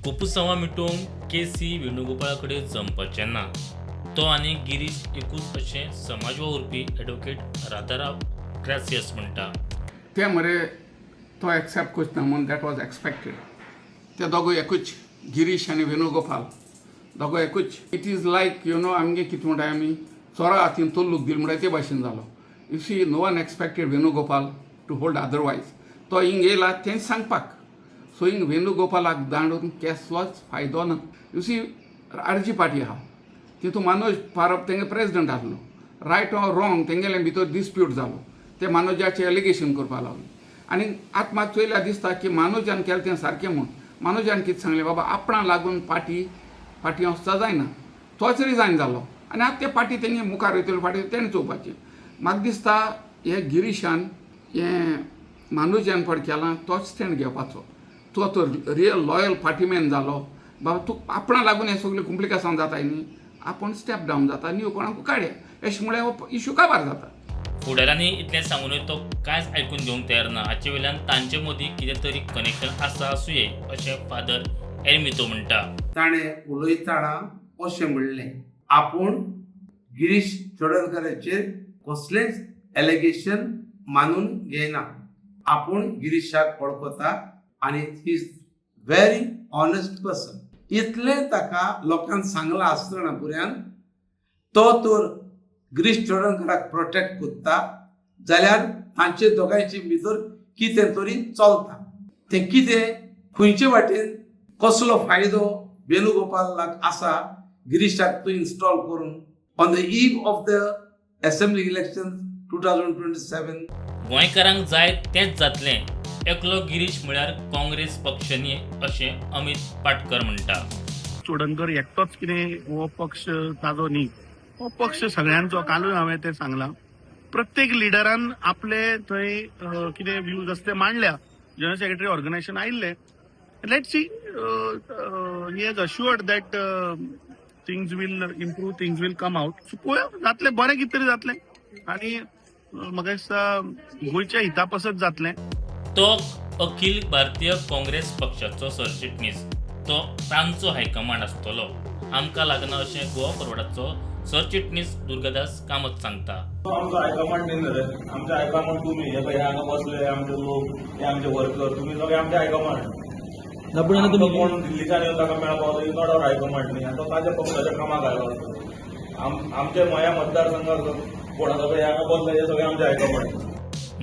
कोपुसांवां मिटोवंक K C वेणुगोपाळा कडेन जमपाचें ना, तो आनी गिरीश एकूच अशें समाज वावुरपी एडवोकेट राधाराव ग्रासियस म्हणटा. ते मरे तो एक्सेप्ट करना म्हूण that was expected. ते दोगूय एकूच, गिरीश आनी वेणुगोपाल दोगो एकूच. It is like आमगे कितें म्हणटाय आमी, चोरा हातीन तल्लूक दिल म्हणटाय ते भाशेन जालो. You see, no one expected Venugopal to hold otherwise. तो हिंग येयला तेंच सांगपाक. सो हिंग वेणुगोपालाक दांडून केसलोच फायदो ना. You see, RG party आहा, तितून मनोज परब तेंगे प्रेजिडंट आसलो. रायट ऑर रॉंग, तेंगेले भितर डिस्प्यूट जालो. ते मनोजाचे एलिगेशन करपाक लागले आनी आतां म्हाका चोयल्यार दिसता की मनोजान केलें तें सारकें म्हूण. मनोजान कितें सांगलें, बाबा आपणा लागून पार्टी फाटीं वचता जायना. तोच रिजायन जालो आनी आतां ते पार्टी तेंगे मुखार वयतले फाटीं तेणें चोवपाचें. म्हाका दिसता हे गिरीशान हें मनोजान पड केलां तोच तेणें घेवपाचो. तो तर रियल लॉयल पार्टीमॅन जालो. बाबा तूं आपणा लागून हें सगळें कॉम्प्लिकेशन जाताय न्ही, आपूण स्टेप डावन जाता, न्यू कोणाकू काडया अशें म्हळ्यार हो इशू काबार जाता. फुडाऱ्यांनी इतलें सांगूनय तो कांयच आयकून घेवंक तयार ना. हाचे वयल्यान तांचे मदीं कितें तरी कनेक्शन आसा आसुये अशें फादर एर्मितो म्हणटा. ताणें उलयतना अशें म्हणलें, आपूण गिरीश चोडणकराचेर कसलेंच एलिगेशन मानून घेयना, आपूण गिरीशाक वळखता आनी he is very honest person. इतलें ताका लोकांक सांगलां आसतना पुऱ्यान तो तर गिरीश चोडणकराक प्रोटेक्ट करता जाल्यार तांचे दोगांयचे भितर कितें तरी चलता. तें कितें, खंयचे वाटेन, कसलो फायदो वेणुगोपालाक आसा गिरीशाक तूं इन्स्टॉल करून on the eve of the assembly election 2027? गोंयकारांक जाय तेंच जातलें, एकलो गिरीश म्हळ्यार काँग्रेस पक्ष न्ही अशें अमित पाटकर म्हणटा. चोडणकर एकटोच कितें हो पक्ष ताजो न्ही, हो पक्ष सगळ्यांचो. कालूय हांवें तें सांगलां, प्रत्येक लिडरान आपले थंय कितें व्यूज आसा ते मांडल्या. जनरल सेक्रेटरी ऑर्गनायझेशन आयिल्ले. Let see, he has assured that things will improve, things will come out. So पळोवया, जातलें बरें, कितें तरी जातलें आनी म्हाका दिसता गोंयच्या हिता पासत जातलें. तो अखिल भारतीय काँग्रेस पक्षाचो सरचिटणीस, तो तांचो हायकमांड आसतलो, आमकां लागना अशें गोवा फॉरवर्डाचो सरचिटणीस दुर्गादास कामत सांगता. आमचो हायकमांड न्ही रे, आमचे हायकमांड तुमी. हे पळय, हे हांगा बसले आमचे लोक, हे आमचे वर्कर, तुमी सगळे आमचे हायकमांड. ना, पूण आतां आमकां तुमी कोण दिल्लीच्यान येवन ताका मेळपाक is not our high command न्ही. आनी तो ताच्या पक्षाच्या कामाक आयलो आसता. आमचे मया मतदारसंघात कोण आसा पळय, हांगा बसले हे सगळे आमचे हायकमांड.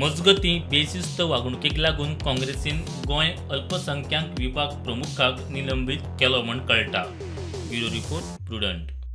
मजगतीं, बेशिस्त वागणुकेक लागून काँग्रेसीन गोंय अल्पसंख्याक विभाग प्रमुखाक निलंबीत केलो म्हण कळटा. Bureau report, prudent.